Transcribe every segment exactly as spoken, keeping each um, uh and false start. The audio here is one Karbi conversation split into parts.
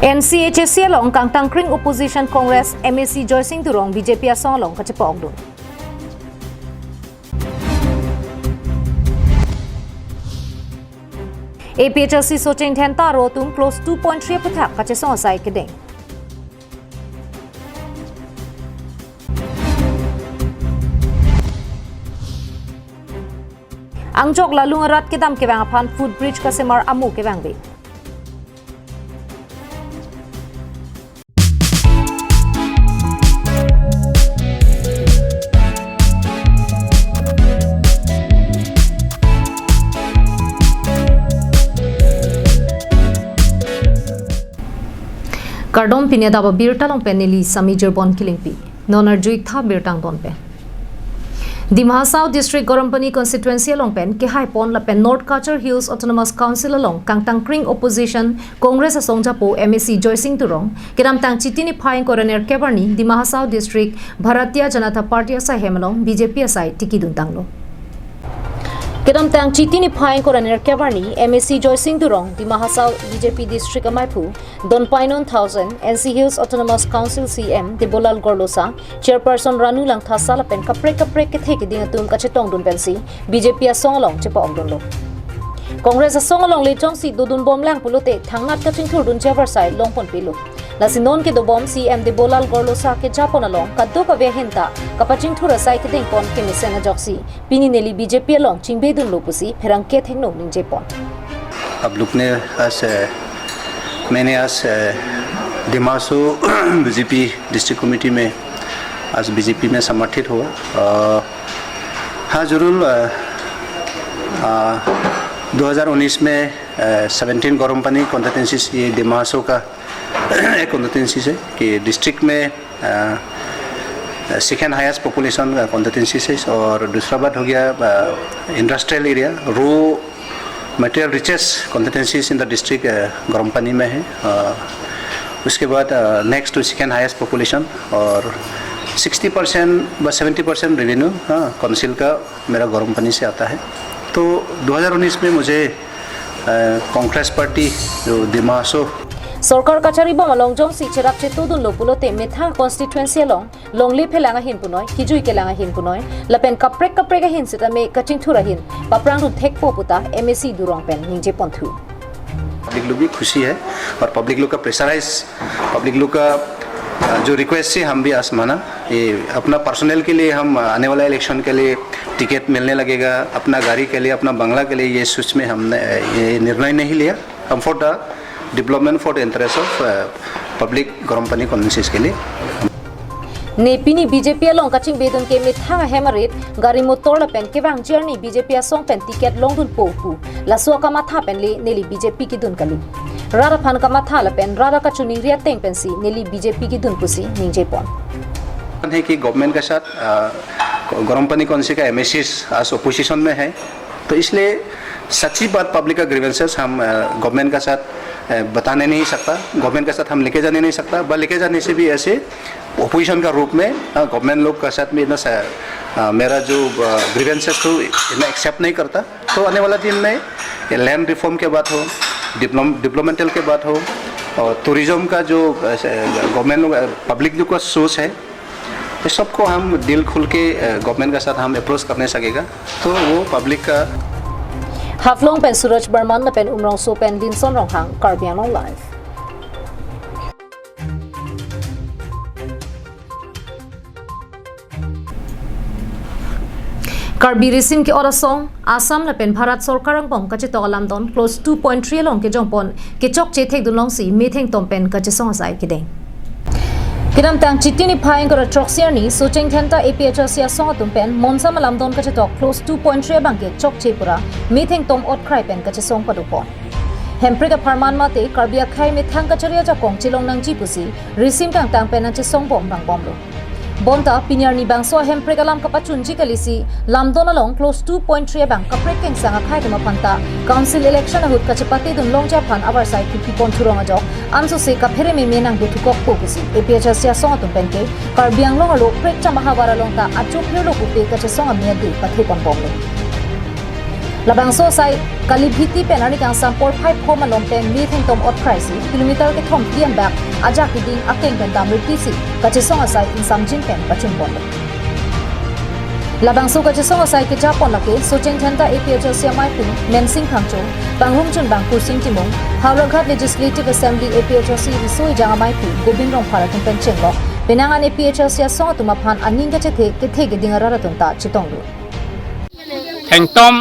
N C H A C along kangtangkring opposition Congress M A C Joysing Teron B J P asong along kachepa-okdun. A P H L C Socheng Dhenta aro atum clause two point three aphuthak kachesong asai kedeng. Angjok Lalung arat kedam kevang aphan footbridge kasemar amo kevangve. Kardom, pini adap abirta along pen neli Sami Jirbon Killingpi. Non arjuiktha birta angton pen. Dima Hasao District Garampani Constituency along pen kehaipon lapen North Cachar Hills Autonomous Council along kangtangkring opposition Congress asong japo M A C Joysing Teron kedamtang Chiti niphai ingkoi ra nerkep arni Dima Hasao District Bharatiya Janata Party asai hem along B J P asai tikidun tanglo. Kedamtang Chiti niphai ingkoi ra nerkep arni M A C Joysing Teron Dima Hasao B J P District amaiphu Donpainon Thaosen, N C Hills Autonomous Council C E M Debolal Gorlosa, Chairperson Ranu Langthasa lapen kaprek kaprek kethe keding atum kachetongdun pensi B J P asong along chepa-okdunlo. Congress asong along le jongsi dodunbomlang pulote thangnat kachingthurdunji avarsai longponpelo. Lasi non kedobom C E M Debolal Gorlosa kejapon along kadokave ahin ta kapachingthur asai kedengpon kemesen ajoksi pini neli B J P along chingbedunlo pusi pherangke thengno ningjepon. आप लोग ने आज, अ, मैंने आज, अ, दिमासो BJP district committee में आज बीजेपी में समर्थित हुआ। अ, हाँ, जरूर, अ, अ, दो हज़ार उन्नीस में, अ, सेवनटीन गरम पानी कॉन्स्टिट्यूएंसी से ये दिमासो का एक कॉन्स्टिट्यूएंसी से कि डिस्ट्रिक्ट में uh, second highest population, uh, constituency से, और दूसरा बात हो गया, अ, industrial area, raw material richest constituencies in the district, uh, Garampani में है। अ, उसके बाद, uh, next to second highest population और सिक्सटी परसेंट व सेवेंटी परसेंट रेवेन्यू, हाँ, काउंसिल का मेरा गरम पानी से आता है। तो दो हज़ार उन्नीस में मुझे, अ, कांग्रेस पार्टी जो दिमासो Sorkar kacharibom along jongsi cherap chetudunlo pulote methang constituency along longle phelang ahin punoi, kijui kelang ahin punoi, lapen kaprek kaprek ahin sitame kachingthur ahin paprangdun thekpo puta M A C Teron pen ningjeponthu. Public लोग भी खुशी है और पब्लिक लोग का pressurise, public लोग का, अ, जो रिक्वेस्ट है, हम भी आज माना। ये अपना पर्सनल के लिए हम आने वाला इलेक्शन के लिए टिकट मिलने लगेगा, अपना गाड़ी के लिए, अपना बंगला के लिए ये सोच में हमने, अ, ये निर्णय नहीं लिया। हम for the development, for the interest of, uh, public गरम पानी कॉन्स्टिट्यूएंसीज के लिए। Ne pini B J P along kachingbedun ke methang ahem arit gari motor lapen kevangji arni B J P asong pen ticket longdunpo pu laso akamatha pen le neli B J P kedun kali. Rat aphan kamatha lapen rat akachoningri ateng pensi neli B J P kedun pusi ningjepon. है कि गवर्नमेंट के साथ, अ, गरम पानी कॉन्स्टिट्यूएंसी का एमएसीज आज अपोजिशन में है, तो इसलिए सच्ची बात पब्लिक का ग्रीवेंसेस हम, अ, गवर्नमेंट का साथ, अ, बताने नहीं सकता, गवर्नमेंट का साथ हम लेके जाने नहीं सकता, ब-, लेके जाने से भी ऐसे अपोजिशन का रूप में, अ, गवर्नमेंट लोग का साथ में इतना सा-, अ, मेरा जो, अ, ग्रीवेंसेस को इतना एक्सेप्ट नहीं करता। तो आने वाला दिन में ये लैंड रिफॉर्म के बात हो, डिप्लोम-, डेवलपमेंटल के बात हो, और टूरिज्म का जो, अ, गवर्नमेंट लोग, अ, पब्लिक लोग का सोच है, ये सबको हम दिल खुल के, अ, गवर्नमेंट का साथ हम अप्रोच करने सकेगा, तो वो पब्लिक का Haflong pen Suraj Barman lapen Umrongso pen Linson Ronghang, Karbi Anglong Live. Karbi risim ke-ot asong, Assam lapen Bharat Sorkar angbong kachetok alamdon clause two point three along kejongpon kechokche thekdun longsi methengtom pen kachesong asai kedeng. Kedamtang Chiti niphai ingkoi ra throksi arni Socheng Dhenta A P H L C asong atum pen monsam alamdon kachetok clause two point three abang ke chokche pura methengtom otkrai pen kachesong padopon. Hemprek apharman mate Karbi akhei methang kachari ajakong chelong nangji pusi risim kangtang pen nangchesongbom vangbomlo. Bonta pini arni bangso ahemprek alam kapachunji kalisi lamdon along clause two point three abang kaprek kengsang akhei atum aphan ta council election ahut kachepatedun longji aphan avarsai kipi pon thurong ajok ansose kaphere meme nangdothukokpo pusi A P H L C asong atum pen ke Karbi Anglong arlo prekcham ahavar along ta achophirlo pupe kachesong ame ade pathe ponbomlo. Labangso asai Kalibhiti pen arni kangsam porphai pho malom pen methengtom otphraisi kilometer kethom tiam bak ajak keding akeng pen damri pisi kachesong asai ingsamjin pen pachunpon. Labangso kachesong asai kejapon lake Socheng Dhenta A P H L C amaiphu Mensing Phangcho, pangrumchunbang Kursing Timung, Howraghat Legislative Assembly A P H L C riso ejang amaiphu Gobind Rongphar atum pen chenglok penang an A P H L C asong atum aphan aning kachethe kethe keding arat atum ta chetongdun. Thengtom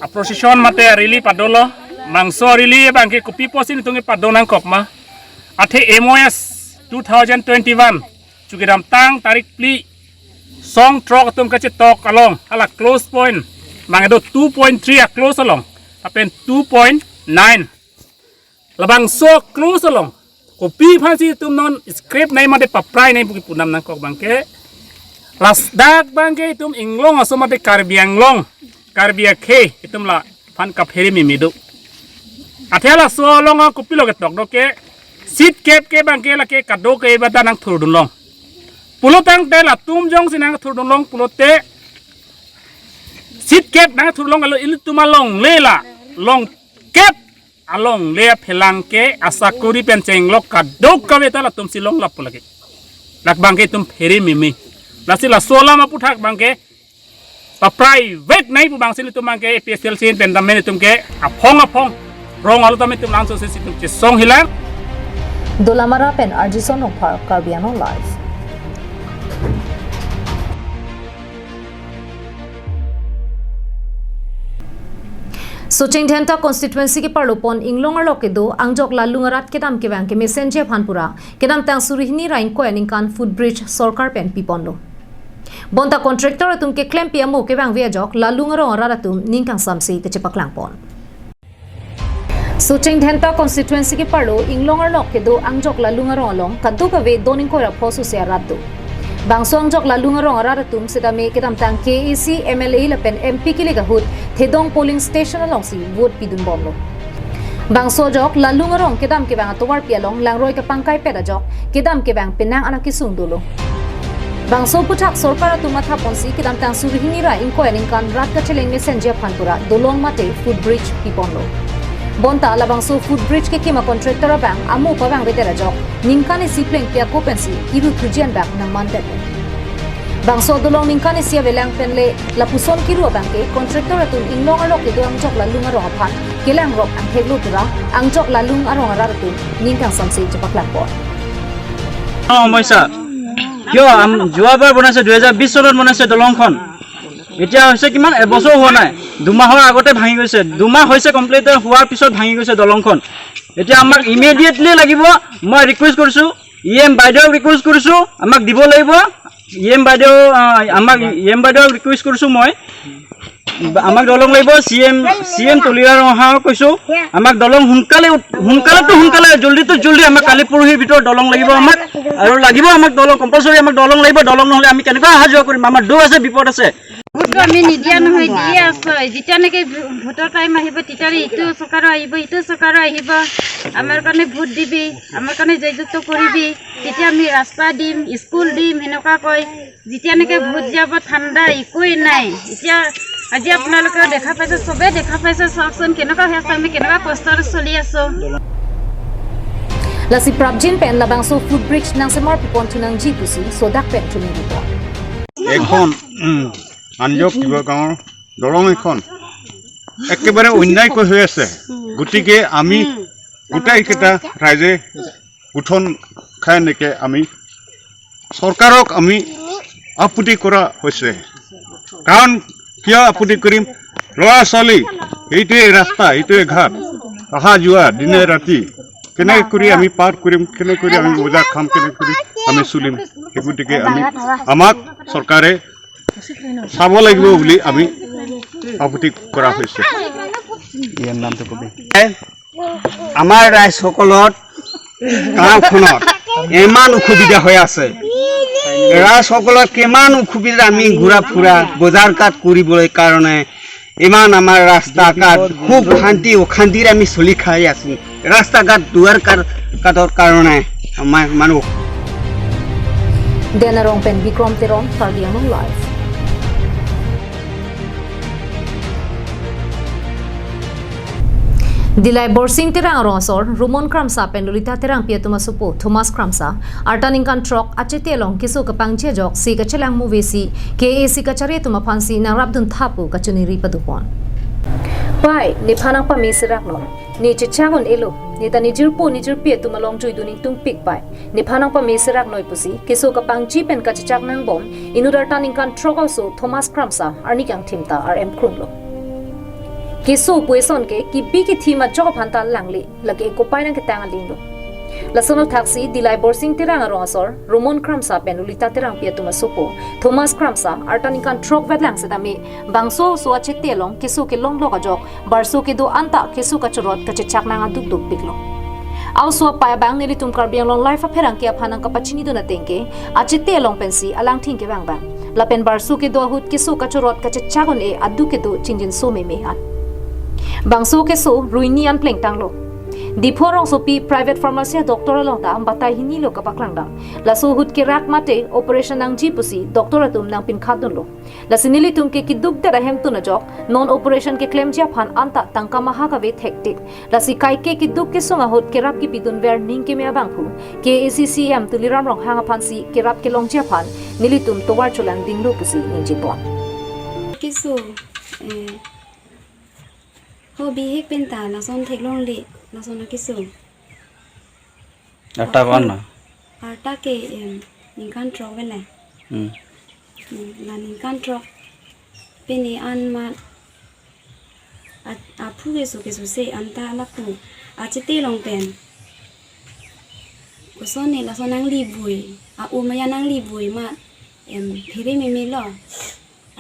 a-procession mate a-rally padolo, bangso rally abangke kopi pusi nelitum kepado nangkok ma. Athe M O S two thousand twenty-one chukidamtang tarik phli song throk atum kachetok along, hala close point, bang kedo two point three a-close along, lapen two point nine. Labangso close along kopi aphansi itum non scrap nai mate paprai nai pu kipu nangkok abangke. Ladak abangke itum inglong aso mate Karbi Anglong, Karbi akhei itum laphan kaphere meme do. Athe laso along kopilo ketok do ke, seat kep ke abangke lake kadokave ta nangthurdun long. Pulotangte latum jongsi nangthurdun long pulote, seat kep nangthur long alo ilitum alongle la, long kep alongle aphelang ke asakori pen chenglok kadokave ta latumsi long lapu lake. Dak abangke itum phere meme. Lasi laso alam aputhak abangke paprai vek nai pu abangsi nelitum abangke A P H L C pen dam nelitum ke aphong aphong rong alo tame itum langsung si itum chesong hilang. Dolamara pen Arjison Rongphar, Karbi Anglong Live. Socheng Dhenta constituency keparlopon inglong arlo kedo angjok lalung arat kedam kevang kemesenji aphan pura kedamtang suri hini ra ingkoi aningkan footbridge sorkar pen piponlo. Bonta contractor atum keklempi amo kevangve ajok lalung arong arat atum ning kangsamse kachepaklangpon. Socheng Dhenta constituency keparlo inglong arlo kedo angjok lalung arong along kadokave don ingkoi ra pho sose arat do. Bangso angjok lalung arong arat atum setame kedamtang K A A C M L A lapen M P kilik ahut Thedong polling station alongsi vote pidunbomlo. Bangso ajok lalung arong kedam kevang atovarpi along langroi kapangkaipet ajok kedam kevang penang anak kesung dolo. Bangso aputhak sorkar atum mathaponsi kedamtang suri hini ra ingkoi aningkan rat kacheleng mesenji aphan pura dolong mate footbridge piponlo. Bonta labangso footbridge kekim a-contractor abang amo pavangvedet ajok ningkan isi plengpi ako pensi kiru thuji an bak nangmandet. Bangso dolong ningkan isi avelang penle lapuson kiru abangke contractor atum inglong arlo kedo angjok lalung arong aphan kelangrok angtheklo pura angjok lalung arong arat atum ning kangsamse chepaklangpon. অ, সমস্যা। কিয় আম-, যোৱাবাৰ বনাইছে, দুহেজাৰ বিশ চনত বনাইছে দলংখন। এতিয়া হৈছে কিমান? এবছৰ হোৱা নাই। দুমাহৰ আগতে ভাঙি গৈছে। দুমাহ হৈছে কমপ্লিট হোৱাৰ পিছত ভাঙি গৈছে দলংখন। এতিয়া আমাক ইমিডিয়েটলি লাগিব। মই ৰিকুৱেষ্ট কৰিছোঁ, ই এম বাইদেউক ৰিকুৱেষ্ট কৰিছোঁ, আমাক দিব লাগিব। ই এম বাইদেউ, আহ, আমাক ই এম বাইদেউক ৰিকুৱেষ্ট কৰিছোঁ মই। আমাক দলং লাগিব, C M, C M Tuliram ৰংহাঙক কৈছো, আমাক দলং সোনকালে উঠ-, সোনকালেতো সোনকালে, জল্দিতো জল্দি আমাক কালি পৰহিৰ ভিতৰত দলং লাগিব আমাক, আৰু লাগিব আমাক দলং, কম্পালচৰি আমাক দলং লাগিব। দলং নহ'লে আমি কেনেকৈ অহা যোৱা কৰিম? আমাৰ দুখ আছে, বিপদ আছে। ভোটটো আমি নিদিয়া নহয়, দিয়ে আছো। যেতিয়া নেকি ভো-, ভোটৰ টাইম আহিব, তেতিয়া ইটো চৰকাৰো আহিব, ইটো চৰকাৰো আহিব, আমাৰ কাৰণে ভোট দিবি, আমাৰ কাৰণে জয়যুক্ত কৰিবি, তেতিয়া আমি ৰাস্তা দিম, স্কুল দিম, সেনেকুৱাকৈ। যেতিয়া নেকি ভোট যাব, ঠাণ্ডা একোৱেই নাই। এতিয়া আজি আপোনালোকে দেখা পাইছে, চবে দেখা পাইছে, চাওকচোন কেনেকুৱা হৈ আছে, আমি কেনেকুৱা কষ্টৰে চলি আছো। Lasi prapjin pen labangso footbridge nangsemar pipon thunangji pusi sodak pen thunangji pon. এখন, উম, আঞ্জক কিবা গাঁৱৰ দলং এখন একেবাৰে অন্যায়কৈ হৈ আছে। গতিকে আমি গোটেইকেইটা ৰাইজে গোট খাই এনেকে আমি চৰকাৰক আমি আপত্তি কৰা হৈছে। কাৰণ কিয় আপত্তি কৰিম? ল'ৰা ছোৱালী, এইটোৱে ৰাস্তা, এইটোৱে ঘাট, অহা যোৱা দিনে ৰাতি কেনেকে কৰি আমি পাৰ কৰিম, কেনেকে কৰি আমি বজাৰ খাম, কেনেকে কৰি আমি চলিম, সেই গতিকে আমি, আমাক চৰকাৰে চাব লাগিব বুলি আমি আপত্তি কৰা হৈছে। ইয়াৰ নামটো কবি। আমাৰ ৰাইজসকলৰ গাঁওখনত ইমান অসুবিধা হৈ আছে। ৰাইজসকলৰ কিমান অসুবিধা, আমি ঘূৰা ফুৰা, বজাৰ ঘাট কৰিবলৈ কাৰণে ইমান আমাৰ ৰাস্তা ঘাট খুব শান্তি অশান্তিৰে আমি চলি খাই আছো। ৰাস্তা ঘাট দুৱাৰ কাৰ-, ঘাটৰ কাৰণে আমাৰ মানুহ Denarong pen Bikrom Teron, Karbi Anglong Live. Dillai Borsing Terang arong asor Rumon Kramsa pen Lolita Terangpi atum asopo Thomas Kramsa arta ningkan throk achete along keso kepangji ajoksi kachelang move si K A A C kachari atum aphansi nangrapdun tha pu kachiningri padopon. Pai, nephan nangpame serak non. Ne chechak un-elo. Ne ta nejirpo nejirpi atum along juidun ingtungpik pai. Nephan nangpame serak noi pusi keso kepangji pen kachechak nangbom inut arta ningkan throk aso Thomas Kramsa arni kangthim ta arem krunglo. Keso pu eson ke kibi kithim ajok aphan ta langle, lake kopai nangketang aling lo. Lason athaksi Dillai Borsing Terang arong asor Rumon Kramsa pen Lolita Terangpi atum asopo Thomas Kramsa arta ningkan throk vetlang setame bangso oso achete along keso kelonglok ajok barso kedo anta keso kachorot kachechak nang aduk dukpiklo. Aoso apai abang nelitum Karbi Anglong Live apherangke aphan nangkapachinidun ateng ke achete along pensi alangthin kevang vang. Lapen barso kedo ahut keso kachorot kachechak un-e aduk kedo chingjinso meme an. Bangso keso ruini an plengtanglo. Diphu arongsopi private pharmacy doctor along ta batai hini lo kapaklangdam. Laso ahut kerak mate operation nangji pusi doctor atum nangpinkhatdunlo. Lasi nelitum ke kidukdet ahemtun ajok, non operation keklemji aphan anta tangka maha kave thektik. Lasi kaike kiduk kesung ahut kerap kipidunver ning keme abangphu K A A C C E M Tuliram Ronghang aphansi kerap kelongji aphan nelitum tovar cholangdinglo pusi ningjepon. Keso, eh, ho bihek penta lason theklongle, lason akeso. Arta ko-an ma? Arta ke, em, ningkan throk vele. Hmm. Hmm, la ningkan throk pene an ma a-, aphu keso keso se anta lapu achete along pen. Koson ne lason nanglibui, a-o maya nanglibui ma, em, phere meme lo.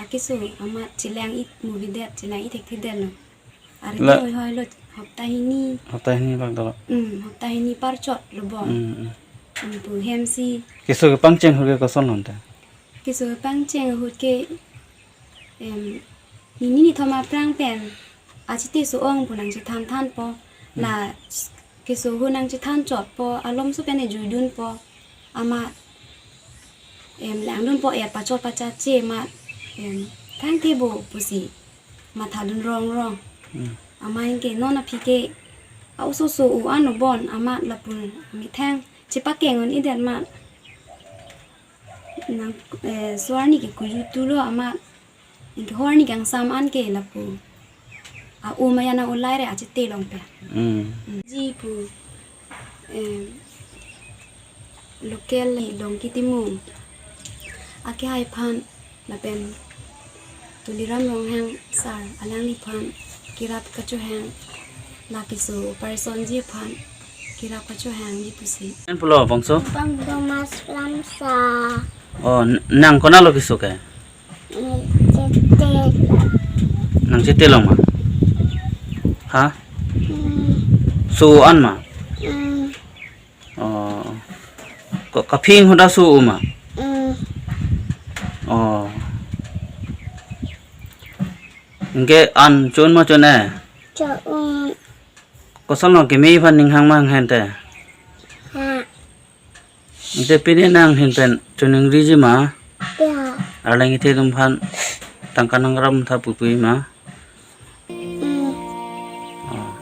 Akeso amat chelang-it move det, chelang-it thekthedet lo. Arni la- hoi hoi lo, hopta hini. Hopta hini bak dolo. Hmm, hopta hini parchot lo bon. Hmm, hmm. Hmm, pu hem si. Keso kepangcheng ahut ke koson lo ante? Keso kepangcheng ahut ke, em, nini nithom aphrang pen achete so-ong pu nangchethan thanpo. Hmm. La keso ahut nangchethan chotpo, alomso pen ejuidunpo. Amat, em, langdunpo, eh, pachot pachache amat, em, thangthebo pusi mathadun rong rong. Hmm. Amat anke non aphi ke a-oso so-o an lo bon amat lapu amethang chepakeng un-edet amat nang, eh, so arni ke kuju tulo amat anke ho arni kangsam anke lapu a-o maya nang-olai re achete along pen. Hmm. Hmm. Ji pu, em, local Longki Timung akehai aphan lapen Tuliram Ronghang sir alangliphan kerap kachohang, la keso operation ji aphan kerap kachohangji pusi. Pen pulo bangso? Bang Thomas Kramsa. Oh, n-, nang konat lo keso ke? Nangchete. Nangchete along ma? Ha? Hmm. So-o an ma? Hmm. Oh. Ko kaphing ahut ta so-o ma? Hmm. Oh. Anke an cho-un ma cho-un-e? Cho-un. Koson lo keme aphan ning hang ma hanghe ante? Ha. Ante pine nanghin pen choningriji ma? Ya. Arleng kethe atum aphan tangka nangraptha pupu ma? Hmm. Oh.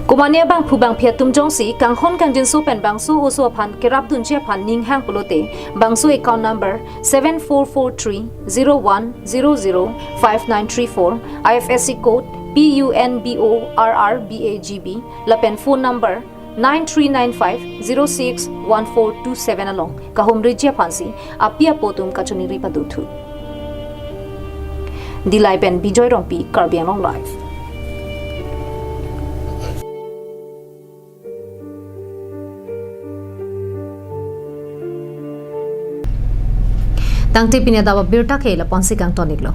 Komatne abangphu bangphi atum jongsi kanghon kangjinso pen bangso oso aphan kerapdunji aphan ning hang pulote, bangso account number seven four four three zero one zero zero five nine three four, I F S C code P U N B O R R B A G B, lapen phone number nine three nine five zero six one four two seven along kahumriji aphansi api apo atum kachiningri padothu. Dillai pen Bijoy Rongpi, Karbi Anglong Live. Tangte pini adap abirta ke lapu-ansi kangton-iklo.